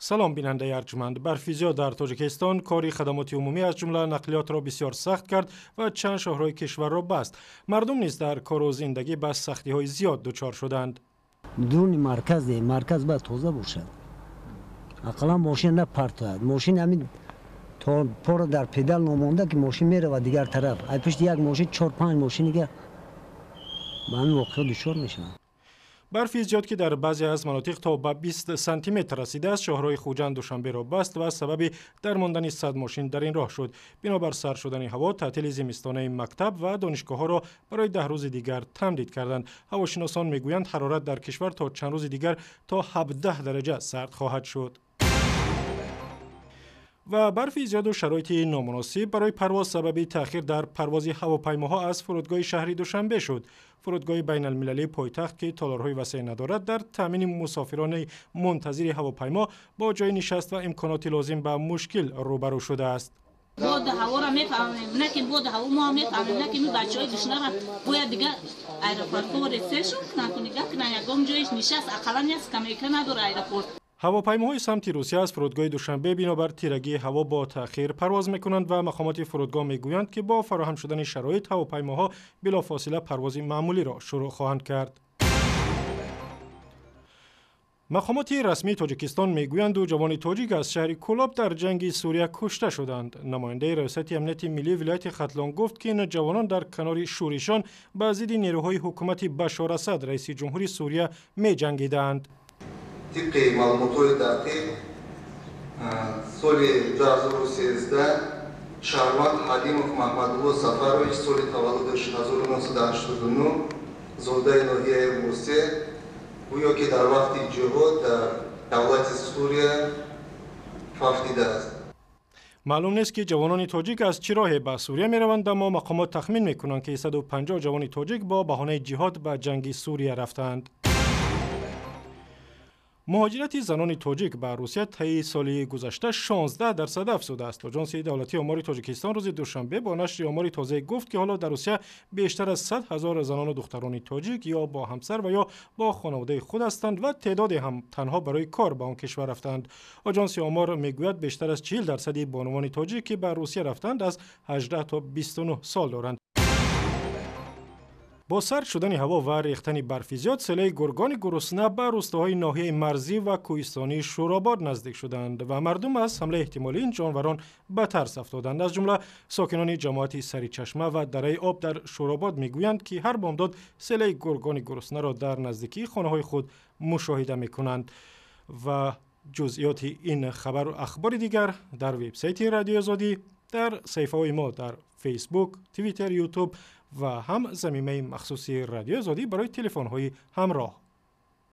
Салом, бинандаи арҷманд. Барфи зиёд дар Тоҷикистон кори хадамоти умумӣ, аз ҷумла нақлиётро бисёр сахт кард ва чанд шоҳроҳи кишварро баст. Мардум низ дар кору зиндагӣ ба сахтиҳои зиёд дучор шуданд. Дуруни марказе, марказ бояд тоза бошад. Ақаллан мошин напартояд. Мошин ҳамин то пора дар педал номонда, ки мошин меравад дигар тараф. Ай пушти як мошин 4-5 мошин дига ба ҳамин воқеа дучор мешаванд. Барфи зиёд, ки дар баъзе аз манотиқ то ба 20 сантиметр расидааст, шоҳроҳи Хуҷанд Душанберо баст ва сабаби дармондани 100 мошин дар ин роҳ шуд. Бинобар сар шудани ҳаво, таътили зимистонаи мактаб ва донишгоҳҳоро барои 10 рӯзи дигар тамдид карданд. Ҳавошиносон мегӯянд, ҳарорат дар кишвар то чанд рӯзи дигар то 17 дараҷа сард хоҳад шуд. Ва барфи зиёду шароити номуносиб барои парвоз сабаби таъхир дар парвози ҳавопаймоҳо аз фурудгоҳи шаҳри Душанбе шуд. Фурудгоҳи байналмилалии пойтахт, ки толорҳои васеъ надорад, дар таъмини мусофирони мунтазири ҳавопаймо бо ҷои нишаст ва имконоти лозим ба мушкил рӯбарӯ шудааст. Боду ҳаворо мефаҳмем, на ки боду ҳаво мо мефаҳмем, на ки бачаҳои гушнара бояд дига аэропортҳо ресешон кунанд, ку нигаҳ кунанд, ягон ҷоиш нишаст, ақаллан як скамейка надора аэропорт. Ҳавопаймоҳои самти Русия аз фурудгоҳи Душанбе бинобар тирагии ҳаво бо таъхир парвоз мекунанд ва мақомоти фурудгоҳ мегӯянд, ки бо фароҳам шудани шароит ҳавопаймоҳо билофосила парвози маъмулиро шурӯъ хоҳанд кард. Мақомоти расмии Тоҷикистон мегӯянд, ду ҷавони тоҷик аз шаҳри Кӯлоб дар ҷанги Сурия кушта шуданд. Намояндаи Раёсати амнияти миллии вилояти Хатлон гуфт, ки ин ҷавонон дар канори шӯришон ба зидди нерӯҳои ҳукумати Башор Асад, раиси ҷумҳури Сурия, меҷангидаанд. Тибқи маълумотҳои дақиқ, соли 2013 шаҳрванд Ҳалимов Маҳмадулло Сафарович, соли таваллудаш 1989, зодаи ноҳияи Восе, гӯё ки дар вақти ҷиҳод дар давлати Сурия фавтидааст. Маълум нест, ки ҷавонони тоҷик аз чӣ роҳе ба Сурия мераванд, аммо мақомот тахмин мекунанд, ки 150 ҷавони тоҷик бо баҳонаи ҷиҳод ба ҷанги Сурия рафтаанд. Муҳоҷирати занони тоҷик ба Русия таи соли гузашта 16% афзудааст. Оҷонсии давлатии омори Тоҷикистон рӯзи душанбе бо нашри омори тозае гуфт, ки ҳоло дар Русия бештар аз 100 ҳазор занону духтарони тоҷик ё бо ҳамсар ва ё бо хонаводаи худ ҳастанд ва теъдоде ҳам танҳо барои кор ба он кишвар рафтаанд. Оҷонси омор мегӯяд, бештар аз 40% бонувони тоҷик, ки ба Русия рафтанд, аз 18 то 29 сол доранд. Бо сард шудани ҳаво ва рехтани барфи зиёд, селаи гургони гурусна ба рӯстоҳои ноҳияи марзӣ ва кӯҳистонии Шӯробод наздик шуданд ва мардум аз ҳамлаи эҳтимолии ин ҷонварон ба тарс афтоданд. Аз ҷумла сокинони ҷамоати Саричашма ва Дараи Об дар Шӯробод мегӯянд, ки ҳар бомдод селаи гургони гуруснаро дар наздикии хонаҳои худ мушоҳида мекунанд. Ва ҷузъиёти ин хабару ахбори дигар дар вебсайти Радиои Озодӣ, дар саҳифаҳои мо дар Фейсбук, Твиттер, Ютуб ва ҳам замимаи махсуси Радиои Озодӣ барои телефонҳои ҳамроҳ.